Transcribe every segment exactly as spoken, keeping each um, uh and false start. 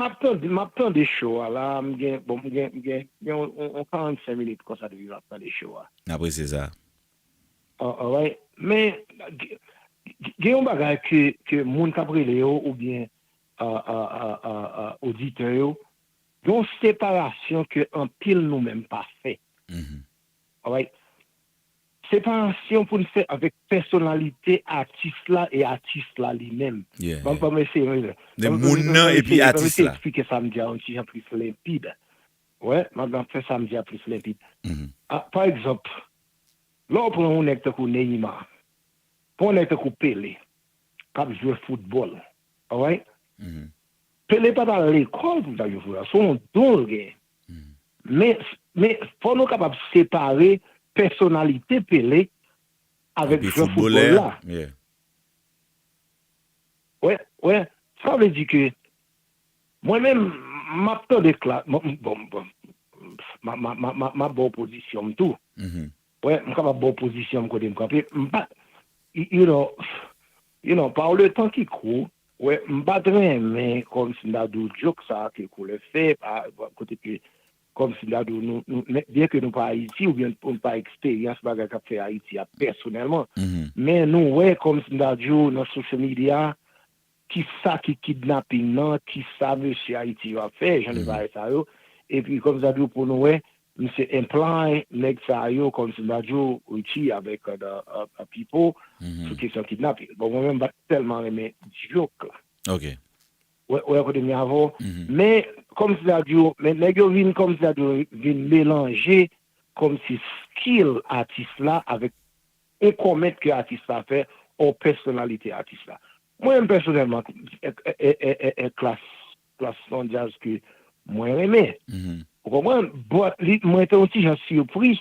m ap tande, m ap tande show a la, m gen, bon, m gen, m gen, m gen yon, yon, yon karannsenk minit konsa depi m ap tande show a. N apresye sa. Alright. Men, gen yon bagay ke, ke moun k ap rele yo oubyen oditè yo, gen yon separasyon ke anpil nou menm pa fè. Alright. Separasyon pou n fè avèk pèsonalite atis la e atis la li menm. Ban m eseye. De moun nan epi atis la. Eksplike sa m di a yon ti jan plis lenpid. Wè, m ap fè sa m di a plis lenpid. Pa egzanp, lè w pran yon nèg tankou Neymar, pran yon nèg tankou Pele, k ap jwe foutbòl. Alright? Pele pa t al lekòl pou l ta jwe foutbòl. Se yon don l genyen. Men, men fò nou kapab separe pèsonalite Pele avèk jwè foutbòl la. Wè, wè, sa vle di ke mwen menm, m ap tande klas, bon, bon, m ap ba w pozisyon m tou. Wè, m kapab ba w pozisyon m kote m kanpe. M pa, you know, you know, par le temps qui court, wè, m pa t renmen, kòmsi m ta di w, joke sa ke Koulè fè, kote ke, kòmsi m ta di w, nou, nou, byen ke nou pa Ayiti, oubyen nou pa eksperyans bagay k ap fè Ayiti a pèsonèlman, men nou wè, kòmsi m ta di w, nan social media, kisa ki kidnaping nan, kisa mesye Ayiti yo ap fè, jan de bagay sa yo. Epi, kòmsi m ta di w, pou nou wè, misye imply nèg sa yo, kòmsi m ta di w, Richie avèk Pipo, sou kesyon kidnaping. Bon, mwen menm, m pa t tèlman renmen joke la. Wè, wè kote m ye avè w. Men, kòmsi m ta di w, men nèg yo vin, kòmsi m ta di w, vin melanje, kòmsi skill atis la avèk yon kòmèt ke atis la fè, yon pèsonalite atis la. Mwen menm pèsonèlman, klas, klas se yon djaz ke mwen renmen. Ou konprann? But, li, mwen te yon ti jan sipri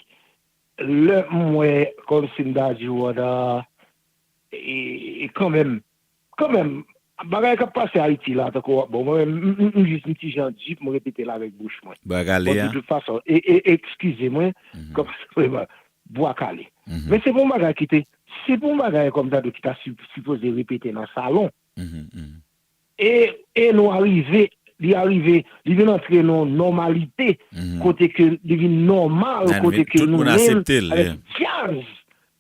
lè m wè, kòmsi m ta di w, e, e kanmenm, kanmenm, bagay k ap pase Ayiti la, tankou, bon, mwen menm, m, m, m jis yon ti jan di pou m repete l avèk bouch mwen. Bwa kale a. Bon, de tout fason, e, e, eskize mwen, kòm, bwa kale. Men se pa yon bagay ki te, se pa yon bagay kòm sa ki ta sipoze repete nan salon. E, e nou arive, li arive, li vin antre nan yon nòmalite, kote ke li vin nòmal, kote ke nou menm, avèk djaz,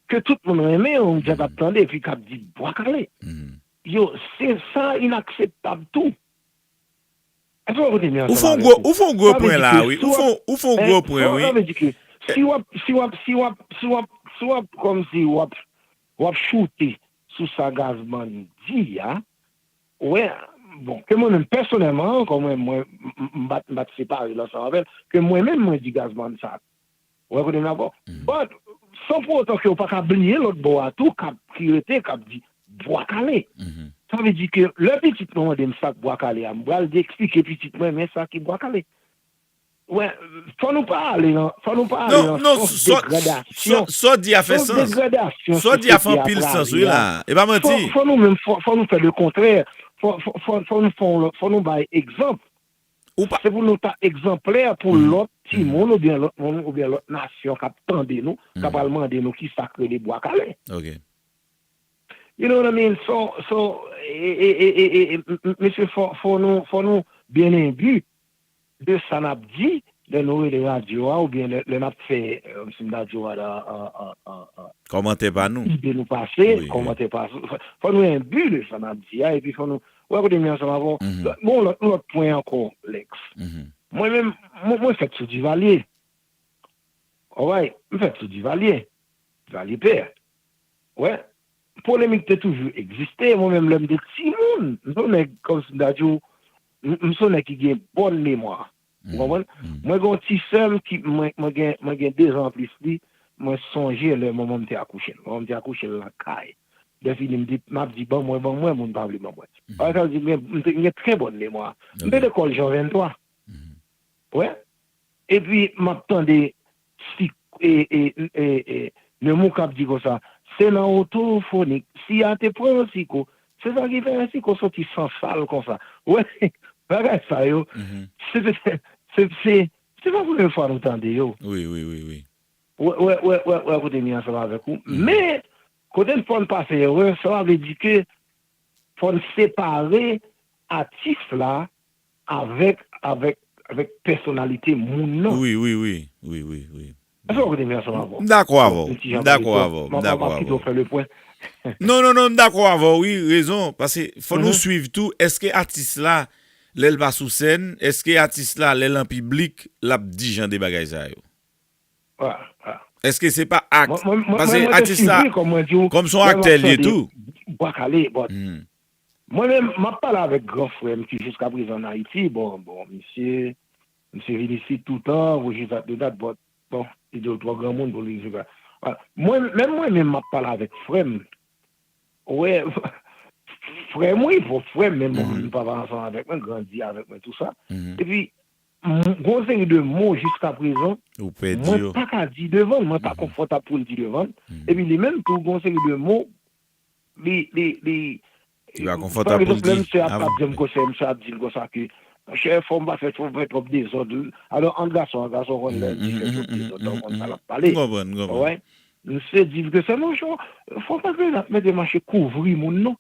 ke tout moun renmen, yon djaz ap tande, epi k ap di bwa kale. Yo, se sa inakseptab tou. Èske w kote m ye ansanm avèk ou? Ou fè yon gwo, ou fè yon gwo pwen la, wi. Ou fè, ou fè yon gwo pwen, wi. Sa vle di ke si w ap, si w ap, si w ap, si w ap, si w ap, kòmsi w ap, w ap choute sou sa Gazman di a, wè, bon, ke mwen menm pèsonèlman, kòm mwen, mwen, m, m, m pa t, m pa t separe l ansanm avè l, ke mwen menm, mwen di Gazman sa. Ou wè kote m ye avè w? But, san pou otan ke w pa ka bliye lòt bò a tou, k ap, ki rete, k ap di, bwa kale. Sa vle di ke lè pitit mwen mande m sa k bwa kale a, m pral di eksplike pitit mwen, men sa ki bwa kale. Wè, fò nou pa ale nan, fò nou pa ale nan sans degradasyon. Sa w di a fè sans. Sans degradasyon sosyete a prale a. E pa manti. Fò, fò nou menm, fò, fò nou fè le kontrè. Fò, fò, fò, fò nou fè yon lòt, fò nou bay egzanp. Se pou nou ta egzanplè pou lòt timoun oubyen lòt moun oubyen lòt nasyon k ap tande nou, k ap al mande nou kisa k rele bwa kale. You know what I mean? So, so, e, e, e, e, e, m, m, mesye, fò, fò nou, fò nou byen enbi de sa n ap di lè nou rele radyo a oubyen lè, lè n ap fè, e, si m ta di w, a, a, a, a, a, kòmantè pa nou. Ide nou pase, wi, wi, kòmantè pa, fò, fò nou enbi de sa n ap di a, epi fò nou, ou wè kote m ye ansanm avè w? Bon, lòt, lòt pwen ankò, Lex. Mwen menm, mwen, mwen fèt sou Divalye. Alright, m fèt sou Divalye. Divalye pè. Wè, polemik te toujou egziste. Mwen menm, lè m te timoun, m se yon nèg, kòmsi m ta di w, m, m se yon nèg ki gen bòn memwa. Ou konprann? Mwen gen yon ti sè m ki, mwen, mwen gen, mwen gen de zan anplis li, mwen sonje lè manman m te akouche l. Manman m te akouche l nan kay. Lè fini, m di, m ap di, "Ban mwen, ban mwen," moun pa vle ban mwen. Sa vle di, m gen, m te, m gen trè bòn memwa. M te lekòl Jan venntwa. Wè. Epi, m ap tande si, e, e, e, e, Nemours k ap di konsa, se nan otofonik, si a te pran yon siko, se sa ki fè yon siko soti san sal konsa. Wè, bagay sa yo, se, se, se, se, se pa premye fwa nou tande yo. Wi, wi, wi, wi. Wè, wè, wè, wè, wè kote m ye ansanm avèk ou. Men, kote n fò n pa fè erè, sa vle di ke fò n separe atis la avèk, avèk, avèk pèsonalite moun nan. Wi, wi, wi. Wi, wi, wi. Èske w kote m ansanm avè w? M dakò avè w. M dakò avè w. M dakò avè w. Non, non, non, m dakò avè w, wi, rezon. Paske fò nou swiv tou, èske atis la, lè l pa sou sèn, èske atis la, lè l an piblik, l ap di jan de bagay sa yo? Èske se pa ak... Paske atis la, kòm se yon aktè l ye tou. Mwen menm, m ap pale avèk gran frè m ki jiska prezan an Ayiti. Bon, bon, misye, misye vin isit toutan, voye dat de dat, bon, bon, li di l twò granmoun pou li viv la. Mwen, menm mwen menm, m ap pale avèk frè m. Wè, frè m, wi, bon, frè m, men bon, li papa ansanm avèk mwen, grandi avèk mwen, tou sa. Epi, m- gon seri de mo jiska prezan, Ou pèdi mwen yo. Pa ka di devan l, mwen pa konfòtab pou l di devan l. Epi li menm tou, gon seri de mo, li, li, li, Li pa konfòtab pou l di. Lè misye ap ap di m konsa, misye ap di m konsa ke, monchè, fò m pa fè, fò m fè twòp dezòd. Alò, ant gason, ant gason, konn lè di fè twòp dezòd, donk, konn sa l ap pale. M konprann, m konprann. Wè. Misye di ke se monchè, fò pa ke l ap mete mache kouvri moun, non.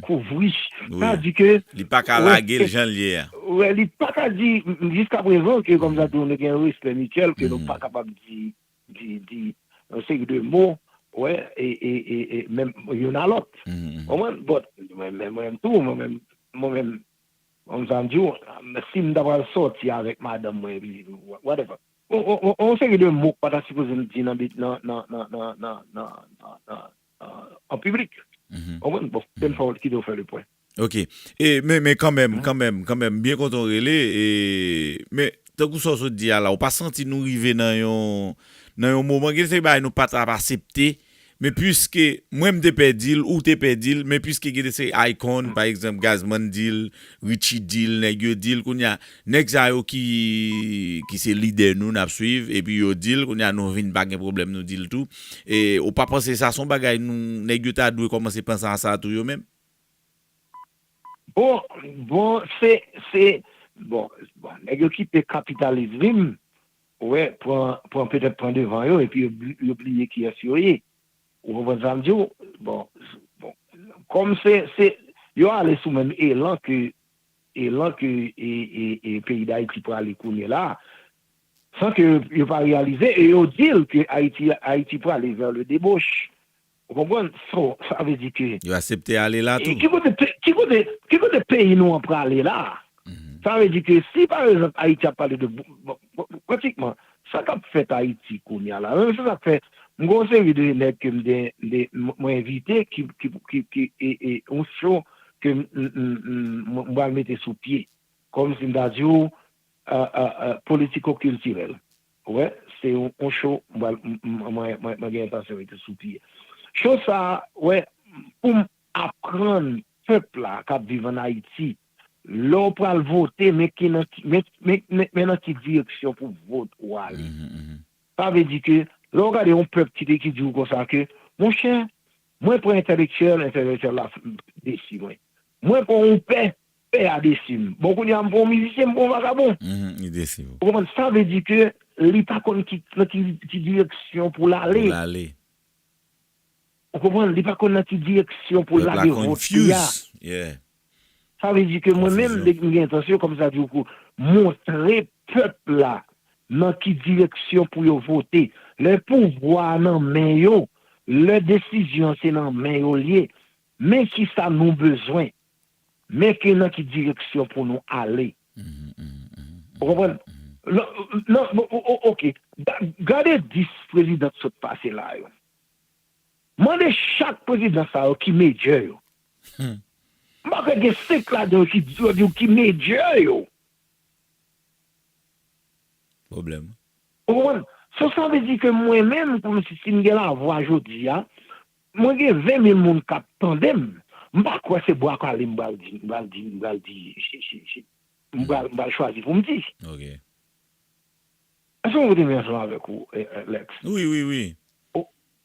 Kouvri. Sa di ke Li pa ka lage l jan l ye a. Wè, li pa ka di, m- jiska prezan, ke kòm sa tou, nou gen respè mityèl, ke nou pa kapab di, di, di yon seri de mo, wè, e, e, e, e menm youn a lòt. Konprann? Bon, mwen menm, mwen menm tou, mwen menm, mwen menm, kòm sa m di w, si m ta pral sòti avèk madanm mwen, epi, whatever. On, on, on, on seri de mo k pa ta sipoze m di nan, nan, nan, nan, nan, nan, nan, nan, nan, nan, an piblik. Konprann? Bon, se m fè w kite w fè le pwen. Ok. E, men, men kanmenm, kanmenm, kanmenm, m byen kontan w rele, e, men, tankou sa w sot di a la, ou pa santi nou rive nan yon, nan yon moman, gen de seri bagay nou pa t ap aksepte, men piske mwen m te pè di l, ou te pè di l, men piske gen de seri icon, pa egzanp, Gazman di l, Richie di l, nèg yo di l, kounye a, nèg sa yo ki, ki se lidè nou, n ap swiv, epi yo di l, kounye a nou vin pa gen pwoblèm, nou di l tou. E, ou pa panse sa se yon bagay nou, nèg yo ta dwe kòmanse panse a sa tou yo menm? Bon, bon, se, se, bon, bon, nèg yo kite kapitalizm, wè, pran, pran, petèt pran devan yo, epi yo bli- yo bliye kiyès yo ye. Ou konprann sa m di w? Bon, bon, kòm se, se, yo ale sou menm elan ke, elan ke, e, e, e peyi Dayiti prale kounye la, san ke yo pa reyalize, e yo di l ke Ayiti, Ayiti prale vè le deboch. Ou konprann? So, sa vle di ke Yo aksepte ale la tou. Ki kote, pe- ki kote, ki kote peyi nou an prale la? Sa vle di ke si, pa egzanp, Ayiti ap pale de, bon, bon, bon, pratikman, sa k ap fèt Ayiti kounye a la, menm se sa k fè, m gen yon seri de nèg ke m de, de, m- mwen envite, ki, ki, ki, ki, e, e, yon show ke m, m, m, m, m pral mete sou pye, kòm si m ta di w, a, a, a, politiko-kiltirèl. Wè, se yon, yon show, m pral, m, m, mwen, mwen, mwen gen entansyon mete sou pye. Show sa, wè, pou m aprann pèp la k ap viv ann Ayiti, lè w pral vote, men ki nan ki, men, men, men, men nan ki direksyon pou vòt ou ale. Sa vle di ke, lè w gade yon pèp ki te, ki di w konsa ke, monchè, mwen pran entèlektyèl, entèlektyèl la desi mwen. Mwen pran yon pè, pè a desi m. Bon, kounye a, m pran yon mizisyen, m pran yon vagabon. Mhm, li desi w. Ou konprann? Sa vle di ke li pa konn ki, nan ki, ki direksyon pou l ale. Pou l ale. Ou konprann? Li pa konn nan ki direksyon pou l Pèp la lage vòt li a. Confuse. Yeah. Sa vle di ke mwen menm, Konfizyon. Dèk m gen entansyon, kòm sa di w, montre pèp la nan ki direksyon pou yo vote. Lè pouvwa a nan men yo, lè desizyon se nan men yo l ye, men kisa nou bezwen, men ke nan ki direksyon pou nou ale. Mhm, mhm, mhm, Ou konprann? mhm. Non, non, o- o- oke. Ga- Gade dis prezidan k sot pase la yo. Mande chak prezidan sa yo ki mejè yo. Hmm. M pa kwè gen senk ladan yo ki di yo di w ki mejè yo. Pwoblèm. Ou konprann? So, sa vle di ke mwen menm, kòmsi si m gen lavwa jodi a, mwen gen ven mil moun k ap tande m. M pa kwè se bwa kale m pral di, m pral di, m pral di, si, si, si. M pral, m pral chwazi pou m di. Ok. Èske mwen rete menm ansanm avèk ou, eh, eh, Lex? Wi, wi, wi.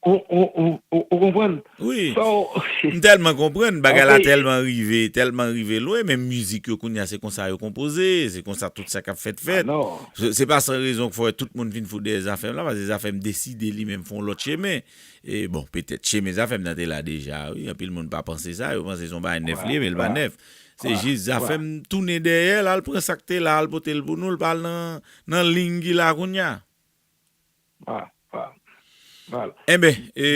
Ou, ou, ou, ou, ou, ou konprann? Wi. So, M tèlman konprann, bagay la Ok. tèlman rive, tèlman rive lwen, menm mizik yo kounye a se konsa yo konpoze, se konsa tout sa k ap fèt fèt. Ah, non. Se, se pa san rezon k fè tout moun vin fout dèyè zafè m la, paske zafè m deside li menm fè yon lòt chemen. E bon, petèt chemen zafè m nan te la deja, wi. Anpil moun pa panse sa, yo panse se yon bagay nèf li ye, men l pa nèf. Se jis zafè m tounen dèyè l, al pran sa k te la, al pote l pou nou, l pa al nan, nan liy ki la kounye a. Voilà, voilà. Voilà. Enben, e,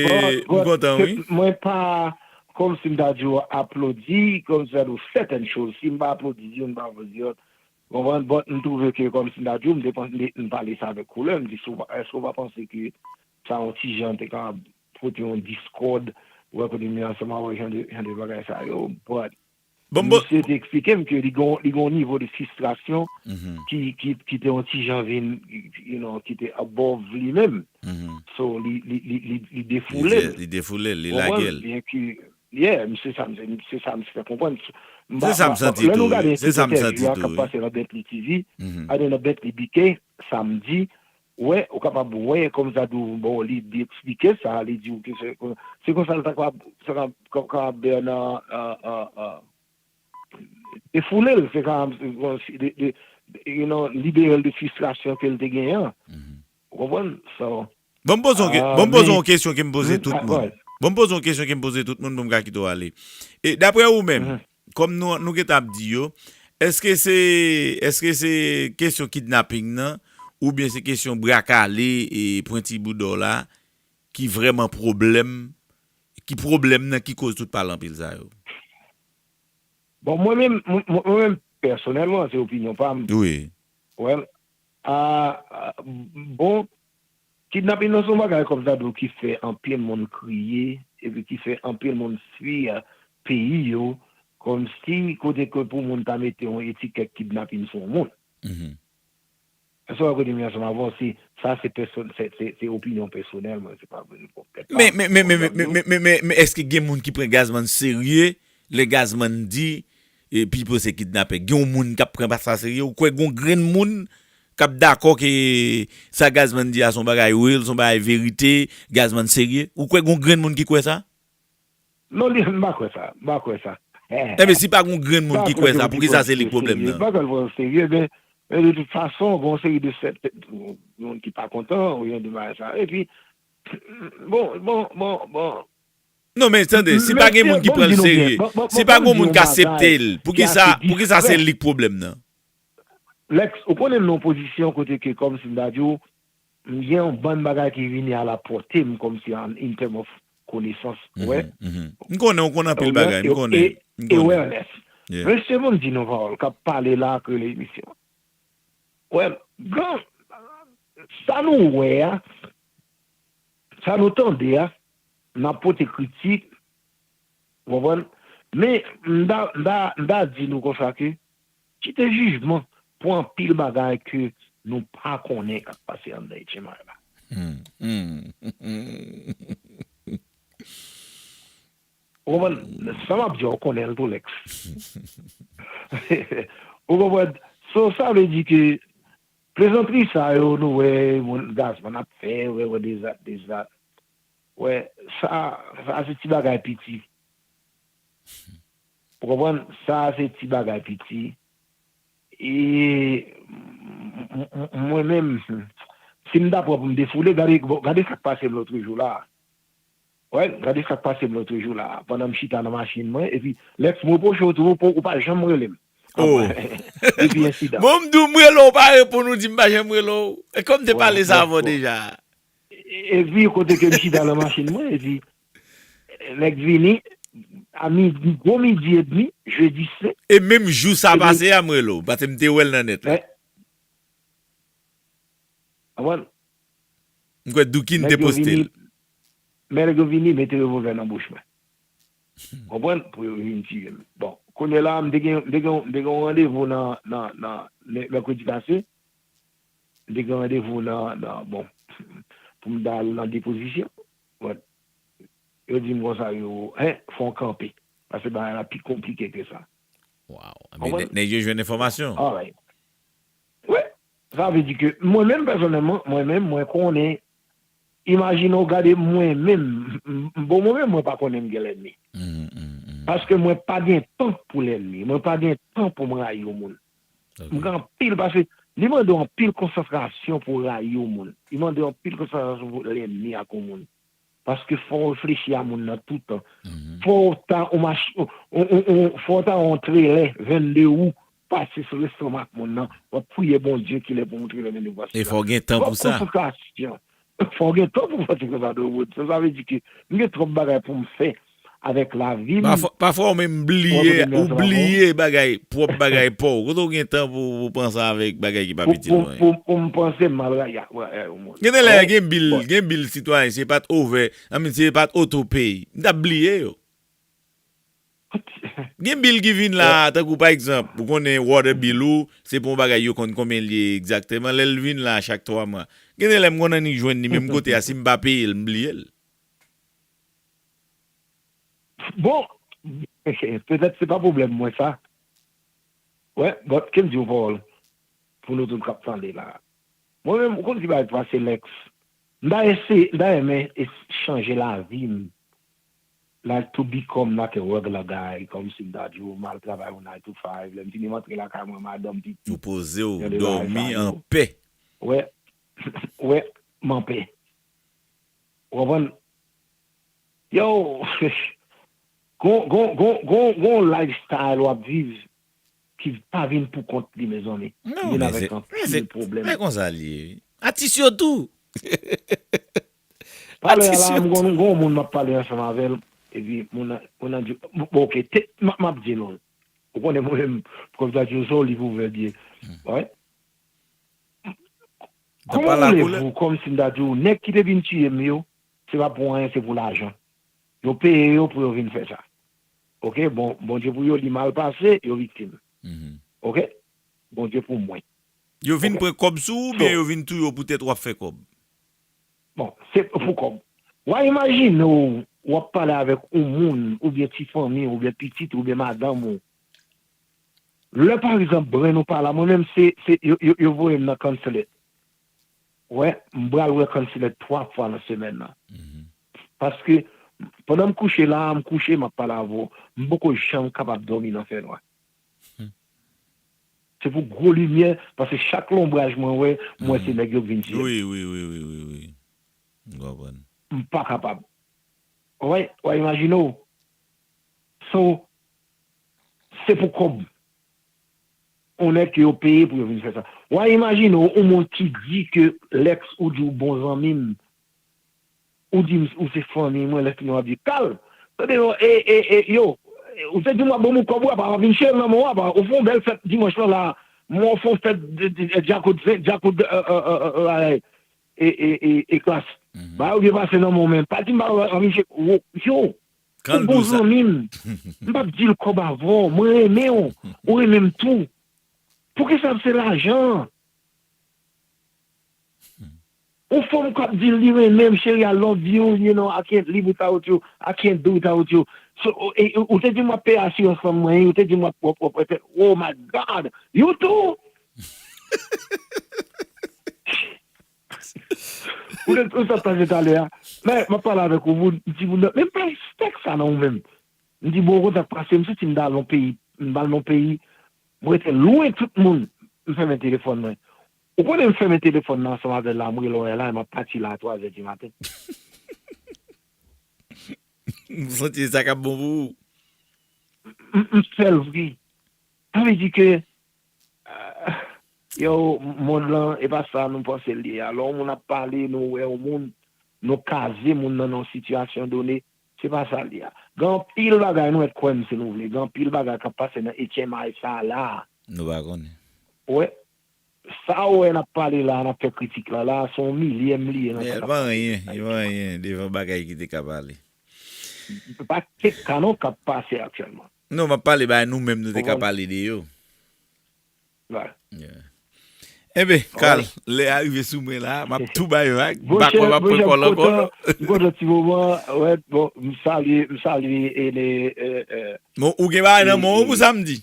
Bon, m kontan, wi. Mwen pa, kòm si m ta di w, aplodi, kòm si m ta di w, sètèn choz. Si m pa aplodi youn, m pa aplodi lòt. Konprann? But, m twouve ke, kòm si m ta di w, m te panse, m pale sa avèk koulè, m di, si w pa- èske w pa panse ke sa yon ti jan te ka pote yon diskòd, wè kote m ye ansanm avè w, jan de, jan de bagay sa yo? But, Bon, bon, misye te eksplike m ke li gon, li gon nivo de fristrasyon mhm, ki, ki, ki te yon ti jan vin, you know, ki te above li menm. mhm. So, li, li, li, li, li Li defoule l. de- li defoule l, li Konprann? lage l. Byen ke, yeah, m- se sa m se sa m se konpren. Se sa m santi tou, wi. Se sa m santi tou, wi. Ka pase nan Bentley T V, Mhm. ale nan Bentley B K, samdi, wè, ou kapab wè, kòm sa tou, bon, li, li eksplike sa, li di w ke se, se konsa l ta kapab, sa ka, ka, ka, nan, uh, uh, uh, defoule l, se ka, de, de, you know, libere l de fristrasyon ke l te genyen an. Mhm. Ou konprann? So, Bon, m poze yon ke- Ah, bon, m poze men- yon kesyon ke m poze Mm, tout ah, moun. ouais. Bon, m poze yon kesyon ke m poze tout moun pou m ka kite w ale. E daprè ou menm, Mhm. kòm nou, nou gentan ap di yo, èske se, èske se kesyon kidnaping nan, oubyen se kesyon bra kale e pwenti bouda w la, ki vrèman pwoblèm, ki pwoblèm nan ki koz tout pale anpil sa yo? Bon, mwen menm, mwen mwen menm, pèsonèlman, se opinyon pa m. Wi. Well, ah, ah, bon, kidnaping nan se yon bagay kòm sa tou ki fè anpil moun kriye, epi ki fè anpil moun fwi peyi yo, kòmsi kote ke pou moun ta mete yon etikèt kidnaping sou yon moun. Mhm. Èske w wè kote m ye ansanm avè w? Se, sa se pèsòn, se, se, se opinyon pèsonèl mwen, se pa vre, bon, pèt pa Men, m, men, men, men, pwoblèm men, yo. men, men, men, men èske gen moun ki pran Gazman serye lè Gazman di, e, Pipo se kidnapè? Gen yon moun k ap pran pa sa serye? Ou kwè gen yon grenn moun k ap dakò ke sa Gazman di a se yon bagay real, se yon bagay verite, Gazman serye? Ou kwè gen yon grenn moun ki kwè sa? Non, li, m pa kwè sa, m pa kwè sa. Enben, si pa gen yon grenn moun ki kwè sa, poukisa se li k pwoblèm nan? M pa kwè l pran serye, men, men de tout fason, gen yon seri de sèt, moun ki pa kontan, ou gen de bagay sa. Epi, bon, bon, bon, bon. Non, men tande, si pa gen moun ki pran l serye, si pa gen moun k aksepte l, poukisa, poukisa se li k pwoblèm nan? Lex, ou konnen m nan yon pozisyon kote ke, kòm si m ta di w, m gen yon bann bagay ki vini a la pòte m, kòm si an, in term of konesans, ou wè. Mhm, mhm. M konnen, ou konnen anpil bagay, m konnen, m konnen. Awareness. Yeah. Mesye, bon, m di nou pawòl, k ap pale la, k rele emisyon. Well, gran, sa nou wè a, sa nou tande a, n ap pote kritik, ou konprann? Men, m ta, m ta, m ta di nou konsa ke, kite jijman pou anpil bagay ke nou pa konnen k ap pase anndan H M I la. Hmm, hmm. Ou konprann? Sa m ap di a, ou konnen l tou, Lex. Ou konprann? So, sa vle di ke plezantri sa yo, nou wè, moun, Gazman ap fè, wè, wè, dezat, dezat. Wè, sa, sa se ti bagay piti. Ou konprann? Sa se ti bagay piti. E m- m- mwen menm, si m ta pran pou m defoule, gade, bon, gade sa k pase m lòtrejou la. Wè, gade sa k pase m lòtrejou la. Pandan m chita nan machin mwen, epi Lex, m repwoche w tou, ou pa- ou pa janm rele m. Oh. Epi ensidan. Bon, m di w m rele w, ou pa reponn, ou di m pa janm rele w. E kòm m te pale sa avè w deja. Epi kote ke m chita nan machin mwen, epi nèg vini, a midi, gwo midi edmi, jedi sen. E menm jou sa pase a, m rele w, paske m te wè l nan nèt la. Konprann? M kwè Dookie te poste l. Men nèg yo vini, mete revòlvè nan bouch mwen. Konprann? Pou yo vin tiye m. Bon, kounye la, m te gen, m te gen, m te gen yon randevou nan, nan, nan, mè- mèkredi pase. M te gen randevou nan, nan, bon, pou m ta al nan depozisyon. Bon, yo di m konsa, yo, en, fò w kanpe. Paske bagay la pi konplike ke sa. Wow. Nèg yo jwenn enfòmasyon. Alright. Wi, sa vle di ke mwen menm pèsonèlman, mwen menm, mwen konnen, imajine w gade mwen menm, m- m- bon, mwen menm, mwen pa konnen m gen lènmi. Paske mwen pa gen tan pou lènmi, mwen pa gen tan pou m rayi yon moun. M gen anpil, paske li mande w anpil konsantrasyon pou w rayi yon moun. Li mande w anpil konsantrasyon pou lènmi ak yon moun. Paske fò w reflechi a moun nan toutan. Fò w ta on mach, on, on, on, fò w ta on trelè vennde wou pase sou lestomak moun nan. W ap priye Bondye kilè pou montre lè vennde wou pase. E fò w gen tan pou sa. Fò w gen tan pou fè ti konsa de wout. Sa, sa vle di ke m gen twòp bagay pou m fè avèk lavi m. Pafwa, pafwa ou menm bliye, ou bliye bagay, pwòp bagay pa w. Kote w gen tan pou, pou panse avèk bagay ki pa piti lwen? Pou, pou, pou m panse m al rayi ak, rayi ak yon moun. Gen de lè, gen bil, gen bil sitwayen, se pa t ovè, I mean, se pa t oto pay. M t ap bliye yo. Gen bil ki vin la, tankou pa egzanp, ou konnen water bill ou, se pou yon bagay yo konn konbyen l ye egzakteman, lè l vin la chak twa mwa. Gen de lè m konn annik jwenn li menm kote a, si m pa peye l, m bliye l. Bon, petèt se pa pwoblèm mwen sa. Wè, but ke m di w pawòl pou nou tout k ap tande la. Mwen menm, ou konn ki bagay k pase Lex? M ta eseye, m ta renmen es- chanje lavi m. Like to become like a regular guy, kòmsi m ta di w m al travay yon nine to five, lè m fini m antre lakay mwen, madanm, pitit. Ou poze w, dòmi anpè. Wè, wè, m anpè. Ou konprann? Yo, gon, gon, gon, gon, gon lifestyle w ap viv ki pa vin pou kont li, mezanmi. Li vin avèk anpil pwoblèm. Men konsa l ye, wi. Atis yo tou. Talè a la, m gon, gon moun m ap pale ansanm avè l, epi moun nan, moun nan di, bon, oke, te, m, m ap di nou. Ou konnen mwen menm, kòm sa di, yon sòl li pou vè byen. Wi. Kòman voulez-vous, kòmsi m ta di w, nèg ki te vin tiye m yo, se pa pou anyen, se pou lajan. Yo peye yo pou yo vin fè sa. Oke, bon, Bondye pou yo, li mal pase, yo viktim. Oke? Bondye pou mwen. Yo vin pran kòb sou ou, oubyen yo vin touye w poutèt w ap fè kòb? Bon, se pou kòb. W a imajine w, w ap pale avèk yon moun, oubyen ti fanmi, oubyen pitit, oubyen madanm ou. Lè, pa egzanp, brenn ou pa la, mwen menm, se, se, yo, yo, yo voye m nan consulate. Wè, m pral wè consulate twa fwa nan semèn nan. Paske, pandan m kouche la, m kouche, m ap pale avè w, m poko janm kapab dòmi nan fènwa. Se pou gwo limyè, paske chak lonbraj mwen wè, m wè se nèg yo k vin tiye m. Wi, wi, wi, wi, wi, wi. M konprann. M pa kapab. Wè, w a imajine w. So, se pou kòb. On nèg ke yo peye pou yo vin fè sa. W a imajine w, yon moun ki di ke Lex ou di w bon zanmi m, ou di m ou se fanmi mwen, lè fini w ap di, Kal, tande yo, e, e, e, yo, ou te di m w ap ban m yon kòb, w apa, w ap vin cheri nan men w, apa, ou fè yon bèl fèt dimanch lan la, mwen w fè yon fèt de, de, de, djakout, djakout, e, e, e, e, e klas. Bagay ou byen pase nan men w, men pa di m pa w ap vin cheri, yo, yo. Ou bon zanmi m. M p ap di l kòb avè w. Mwen renmen w. Ou renmen m tou. Poukisa se lajan? Yon fanm k ap di l li renmen m, cheri, I love you, you know, I can't live without you, I can't do without you. So, e, e, ou te di m w ap peye asirans fanm mwen, ou te di m w ap, w ap, w ap, w ap, oh my God, you too? Ou te, ou sa pase talè a. Men, m ap pale avèk ou, moun, m di moun nan, men m pa respèk sa nan ou menm. M di, bon, ou konn sa k pase, m santi m ta al nan peyi, m al nan peyi, m rete lwen tout moun, m fèmen telefòn mwen. Ou konnen m fèmen telefòn nan ansanm avè l la, m rele w la, m ap pati la a twa zè di maten. M santi se sa k ap bon pou ou. M, m fè l vre. Sa vle di ke, ah, yo, mond lan, e pa sa nou panse l ye. Alò, yon moun ap pale, nou wè yon moun, nou kaze moun nan nan yon sitiyasyon done, se pa sa l ye a. Gen anpil bagay, nou mèt kwè m si nou vle, gen anpil bagay k ap pase nan H M I sa a la. Nou pa konnen. Ou wè, sa ou wè n ap pale la, n ap fè kritik la, la, se yon milye m li ye nan sa k ap pase. Li pa anyen, li pa anyen devan bagay ki te ka pale. Pa te ka non k ap pase aktyèlman. Non, m ap pale bay nou menm nou te ka pale de yo. Enben, Kal, lè a rive sou mwen la, m ap tou bay vag, m pa kwè m ap pran kòl ankò non. M kontan ti moman, wè, bon, m salye, m salye, e, e, e, bon, ou gen bagay nan men w pou samdi?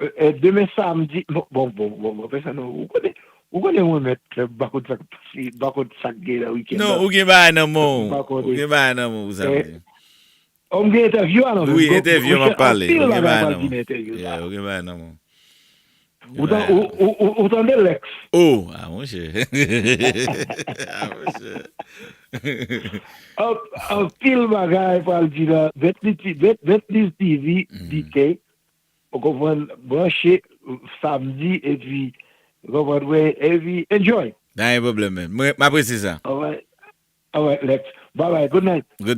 E, e, demen samdi, bon, bon, bon, bon, bon, pèsonn, ou konnen, ou konnen mwen mèt, m pa konn sa k pase, m pa konn sa k gen nan wikenn nan. Non, ou gen bagay nan men w. Ou gen bagay nan men w pou samdi. Oh, m gen entèvyou a nan men m. Wi, entèvyou m ap pale. Ou gen bagay nan men w. Ou gen bagay nan men w. Ou tande Lex? Oh, ah, monchè. Ah, monchè. Anpil bagay pral di nan Ventliz T V, Ventliz T V, D K. Ou konprann, branche samdi epi, ou konprann, epi enjoy. Pa gen pwoblèm, men. Mwen, m apresye sa. Alright. Alright, Lex. Bye bye. Good night. Good night.